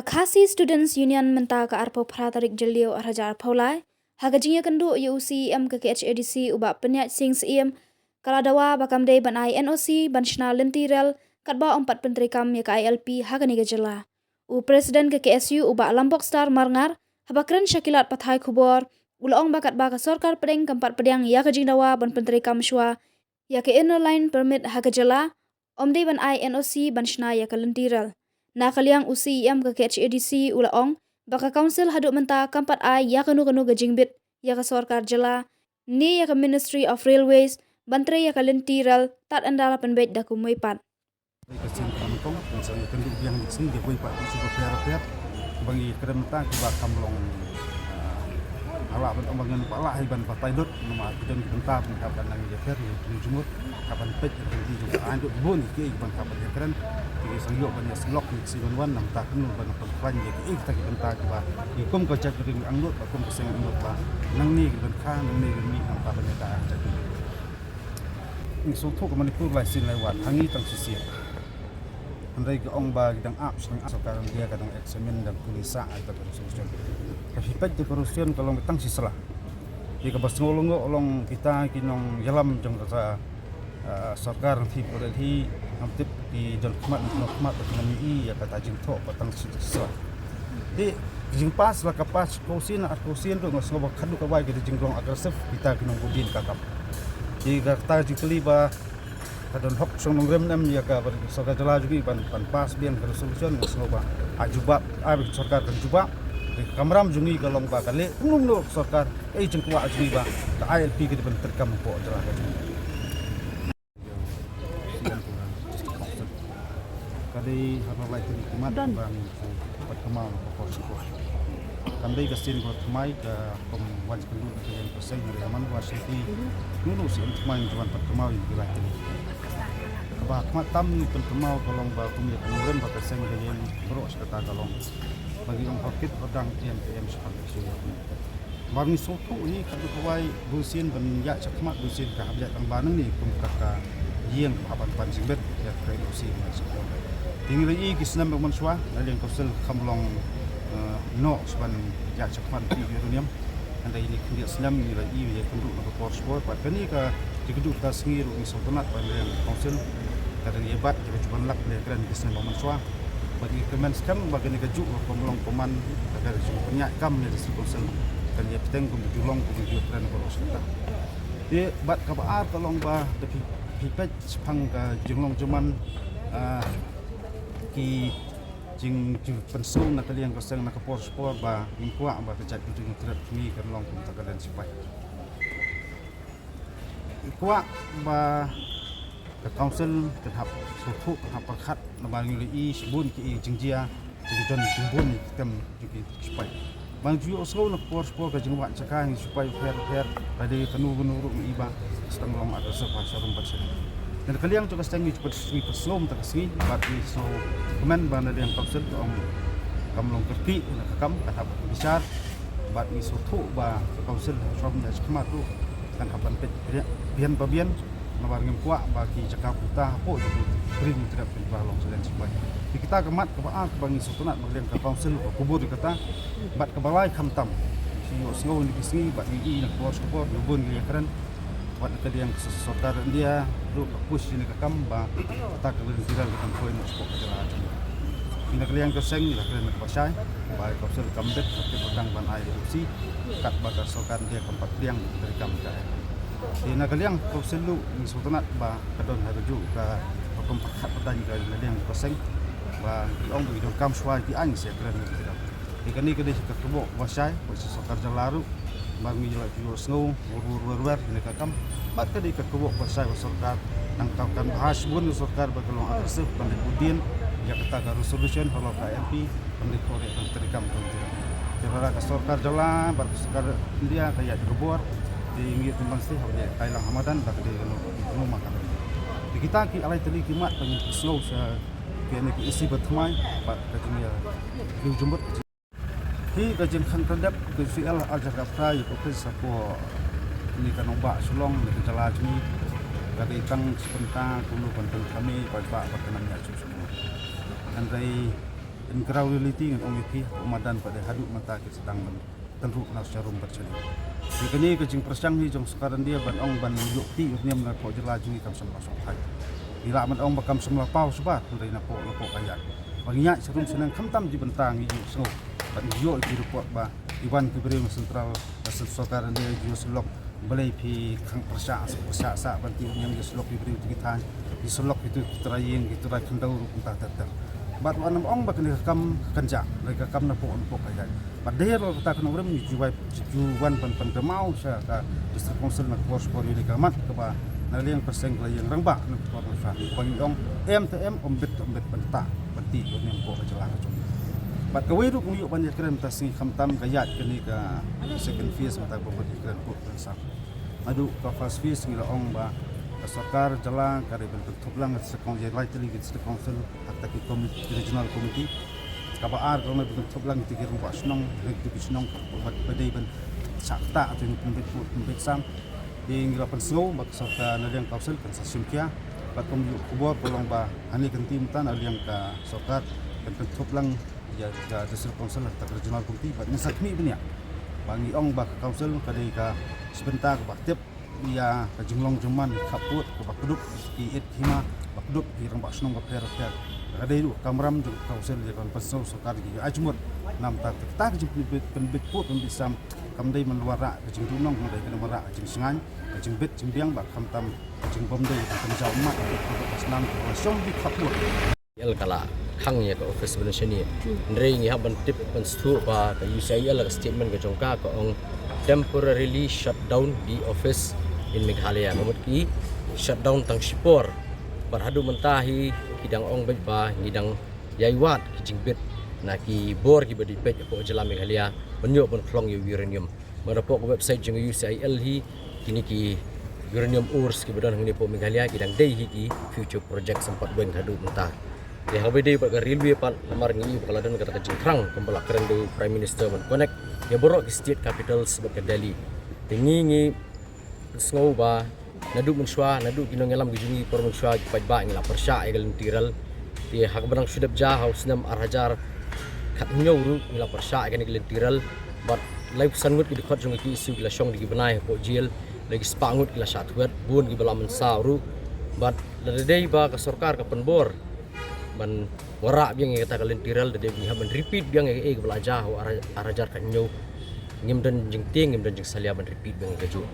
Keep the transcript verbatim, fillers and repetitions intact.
Khasi Students Union mynta ka arphew phra tarik Jylliew arhajar arphew lai, ha ka jingïakynduh ïa u C E M ka K H A D C u Bah Pynïaid Sing Syiem, ka la dawa ba kam dei ban ai N O C ban shna lynti rel katba ym pat pyntreikam ïa ka I L P ha kane ka jylla. U President ka K S U u Bah Lambokstar Marngar, haba kren sha ki lad pathai khubor, u la ong ba katba ka sorkar pdeng kam pat pdiang ïa ka jingdawa ban pyntreikam shuwa ïa ka Inner Line Permit ha ka jylla, ym dei ban ai N O C ban shna ïa ka lynti rel. Na ka liang u C E M ka K H A D C u la ong ba ka Council haduh mynta kam pat ai ïa kano kano ka jingbit ïa ka sorkar jylla ne ïa ka Ministry of Railways ban trei ïa ka lynti rel tad ynda la pynbeit da kumwei pat. Ka sien ka nyngkong, ngi sa ïakynduh biang ngi sien kiwei pat ki issue bapher bapher ba ngi kren mynta kiba kham long, ah, hala ban ong ba ngin ba lah hi ban batai lut, namar ki don ki bynta ban hap ban nang ïapher ïa ki jingmut, hap ban peit ïa ki jingmut, ai lut bun ki ban hap ban ïakren. Ki sa ïoh ban ïa slok ki si ban wan, namar ta kynnu ban pynplan ïa ki, ïa kita ki bynta kiba ki kum ka jaitbynriew angnud, ba kum ka seng angnud ba nangne ki ban kha, nangne ki mih, namar ta ban ïa ka jaitbynriew. Ngi sngewthuh ka Manipur lai sien lai wat ha ngi tang shisien. Hynrei ka ong ba ki dang ap, sdang ap, sorkar India ka dang examine, dang pule sah ïa ka resolution. Ka phi peit ka resolution ka long tang shi sla. Ïa kaba sngew lyngngoh long kita ki nongïalam jong ka, ah, sorkar North East Delhi, ngam tip ki don khmat, ki don khmat, ki don ïa kata jingthoh ba tang shi sla. Te jingpass la ka pass, ko sien ar ko sien ruh nga sngew ba khadduh ka wai ka jinglong aggressive kita ki nongbud dien ka kam. Te kata jingkylli ba ka don hok shnong nongrim ne em ïa ka ba sorkar jylla jong ngi ban, ban pass biang ka resolution, nga sngew ba ai jubab, ai ba sorkar kan jubab. Te ka kamram jong ngi ka long ba ka leh kumno kumno sorkar, ei jingkwah jong ngi ba ka I L P ka dei ban treikam hapoh jylla ka jong ngi. Ka dei ha ka lai tarik March ba ngi pat kynmaw na ka por sha ka por. Kam dei ka sien ka thymmai ka kum wan kynduh ka ïing ka seng, hynrei man ba shisha ki nunu sien thymmai ngi wan pat kynmaw ïa ki lai tarik. Kaba khmat tam ngi pynkynmaw ka long ba kum ïa ka nongrim ba ka seng ka ïing baroh shi katta ka long ba ngi ong hor kit hor dang, ïem ïem shaphang ka issue. Ba ngi sngewthuh hi ka dei kawei bun sien ban ïaid shakhmat, bun sien ka hap ïaid tang ba nangne kum ka, ka ïing ka hap ban pan jingbit ïa ka N O C ban ïaid shakhmat. Te ngi la ïohi ki snem ba mynshuwa na liang council kham long, eh, noh shuh ban ïaid shakhmat ki ïa ruh niam. Hynrei ïa kine khyndiat snem ngi la ïohi ïa kynduh na ka por sha ka por. Bad kane ka jingkynduh ka sngi ruh ngi sngewtynnat ba na liang council ka dang ïa bat ïa ka juh ban lak leh kren ki snem ba mynshuwa. Bad ngi kyrmen skhem ba kane kajuh ka kam long kumne, ka, ka jingpynïaid kam na District Council kan ïa bteng kum ka ju long kum ka ju kren baroh shi katta. Te bad kaba ar ka long ba da phi, phi peit shaphang ka jinglong jingman, ah, ki jingpynsaw na ka liang ka seng na ka por sha ka por ba ngim kwah ba ka jaitbynriew Hynñiewtrep ngi kan long kum ta ka liang sipai. Kwah ba ka council kan hap sngewthuh, kan hap pyrkhat, namar ngi la ïohi shibun ki jingjia, jingjia jingbun ki tem ki sipai. Ba ngi ju ïohsngew na ka por sha ka por ka jingwad jaka ngi sipai pher pher, ka dei kano kano ruh ngi ïohi ba sdang long aggressive ha sharum bad sharum. Na ka liang jong ka seng ngi ju pat, ngi pat sngew mynta ka sngi, bad ngi sngewkmen ba na liang council ka ong kam long kyrkieh na ka kam, kan hap bishar. Bad ngi sngewthuh ba ka council ha shuwa ban ïaid shakhmat ruh kan hap ban peit bian, bian ba bian, namar ngim kwah ba ki jaka puta hapoh jong ka Ri Hynñiewtrep kan ba long challenge ba. Te kita ka mat kaba ar kaba ngi sngewtynnat ba ka liang ka council ka kubur ïa kata. Bad kaba lai khamtam, ngi ïohsngew na ki sngi bad ngi ïohi na ka por sha ka por, ngi bun ngi ïakren. Wat na ka liang ka sorkar India ruh ka push ïa kane ka kam ba kata ka lynti rel ka dang poi noh shapoh ka jylla jong ngi. Ngi na ka liang ka seng ngi la kren kaba shai ba ka council kam dep ka tip ba dang ban ai N O C katba ka sorkar India kam pat pdiang ka kam ka. Te na ka liang ka council ruh ngi sngewtynnat ba ka don ha kajuh ka, ka kam pyrkhat pyrdain ka na liang ka seng ba ngi ong ba ngi donkam shuwa ki aiñ sa kren ngi kren. Te kane ka dei ka kyrwoh ba shai ba sha sorkar jylla ruh ba ngi la ïohsngew wer wer wer wer ïa ka kam. Bad ka dei ka kyrwoh ba shai ba sorkar nang ka kan bha shibun ka sorkar ba ka long aggressive ban leh budien ïa kata ka resolution halor ka M P ban leh kore ban treikam ban treikam. Te lada ka sorkar jylla bad ka sorkar India ka ïaid ka bor te ngi ïoh tymmen sih haba ïaid kai lang ha madan ba ka dei ka long ka long ma ka long. Te kita ki lai tylli ki mat ba ngi sngew sha kine ki issue ba thymmai bad ka jingïa, ïa jingmut. Hi ka jingkhang khyrdep ka C L ar hajar phra ïa ka office hapoh kane ka nongbah Shillong ne ka jylla jong ngi ka dei tang shi bynta kumno ban pynkhame paidbah ba kan ym ïaid shuh shuh. Hynrei Ngi kren reality ngan ong ïa phi, haduh mynta ki sdang ban tynruh na sharum bad shane. Te kane ka jingpyrshang hi jong sorkar India ban ong ban ïoh kti u niam na poh jylla jong ngi kam shym la shong phai. Ngi lah ban ong ba kam shym la paw shabar hynrei na poh na poh ka ïaid. Ba ngi ïaid sharum shaneng khamtam ji bynta ngi ïoh sngew bad ngi ïoh ki report ba ki wan ki briew na central, na sorkar India ji ïoh syllok. Balei phi khang pyrshah, pyrshah sah ban tip niam ïa syllok ïa briew ki thaiñ, ïa syllok ïa tu ki trai ïing, ki trai khyndew ruh kumta ter ter. Bad wan ym ong ba kane ka kam ka kynjah, ka kam na poh na poh ka ïaid. Bad dei ruh kata ka nongrim ngi ju wai ju wan ban pynkynmaw sha ka District Council na ka por sha ka por ïa ka mat kaba na liang ka seng ka la ïeng rangbah na ka por na sha. Ba ngi ong em te em, ym bit te ym bit ban ta ban tip ïa niam poh ka jylla ka jong. Bad kawei ruh ngi ïoh ban ïakren mynta sngi khamtam ka ïaid kane ka second phase mynta ba ngi ïakren put kan sa. Naduh ka first phase ngi la ong ba ka sorkar jylla ka dei ban kynthup lang ka District Council, ïa lai tylli ki District Council, ha kata ki committee, ki regional committee. Kaba ar ka long ban kynthup lang ïa ki rangbah shnong, ïa ki shnong ba dei ban shah ktah ïa ki pynbeit put pynbeit sam. Te ngi la pynsngew ba ka sorkar na liang council kan sa shim khia. Bad kum ïoh khubor ka long ba hane kan tim tan na liang ka sorkar kan kynthup lang ïa ka District Council ha kata ka Regional Committee bad ngin sa khmih bniah. Ba ngi ong ba ka Council ka dei ka shi bynta kaba tip ïa ka jinglong jingman, ïa ka khappud kaba kdup ki ïit ki hima, ba kdup ki rangbah shnong bapher bapher. Ka dei ruh ka kamram jong ka Council ïa ka ban pynsngew sorkar ïa ki jingmut. Namar kata ka jingpynbeit put pynbeit sam kam dei ban wanrah ka jingduhnong, hynrei ka dei wanrah ka jingshngaiñ, ka jingbit jingbiang bad khamtam ka jingbymdei ka jingjaw ummat ka dei ka snam ka shong bit khappud. L ka la khang ïa ka office ban shane. Hynrei ngi hap ban tip ban sngewthuh ba ka U C I L ka statement ka jong ka ka ong temporarily shut down the office in Meghalaya. Ka mut ki shut down tang shipor. Bad haduh mynta hi ki dang ong beit ba ngi dang ïai wad ki jingbit na ki bor kiba dei peit hapoh jylla Meghalaya ban ïoh ban khlong ïa u uranium. Bad hapoh ka website jong ka U C I L hi kine ki uranium ores kiba don hangne hapoh Meghalaya ki dang dei hi ki future projects, em pat weng haduh mynta. Te haba dei bad ka railway pat namar ngi ïohi ba ka la don kata ka jingthrang kumba la kren da u Prime Minister ban connect ïa baroh ki state capitals bad ka Delhi. Te ngi ngi sngew ba naduh mynshuwa, naduh ki nongïalam ki jong ngi por mynshuwa ki paidbah ngi la pyrshah ïa ka lynti rel. Te ha kaba dang shu dep jia ha u snem ar hajar khathynñiew ruh ngi la pyrshah ïa kane ka lynti rel. Bad laiphew san ngut ki dkhot jong ka K S U ki la shong da ki bnai hapoh jail, la ki spah ngut ki la shah thwet, bun kiba la mynsaw ruh. Bad lada dei ba ka sorkar ka pynbor ban wanrah biang ïa kata ka lynti rel, da dei ba ngi hap ban repeat biang ïa kaei kaba la jia ha u ar, ar hajar khathynñiew. Ngim don jingtieng, ngim don jingsalia ban repeat biang ïa kajuh.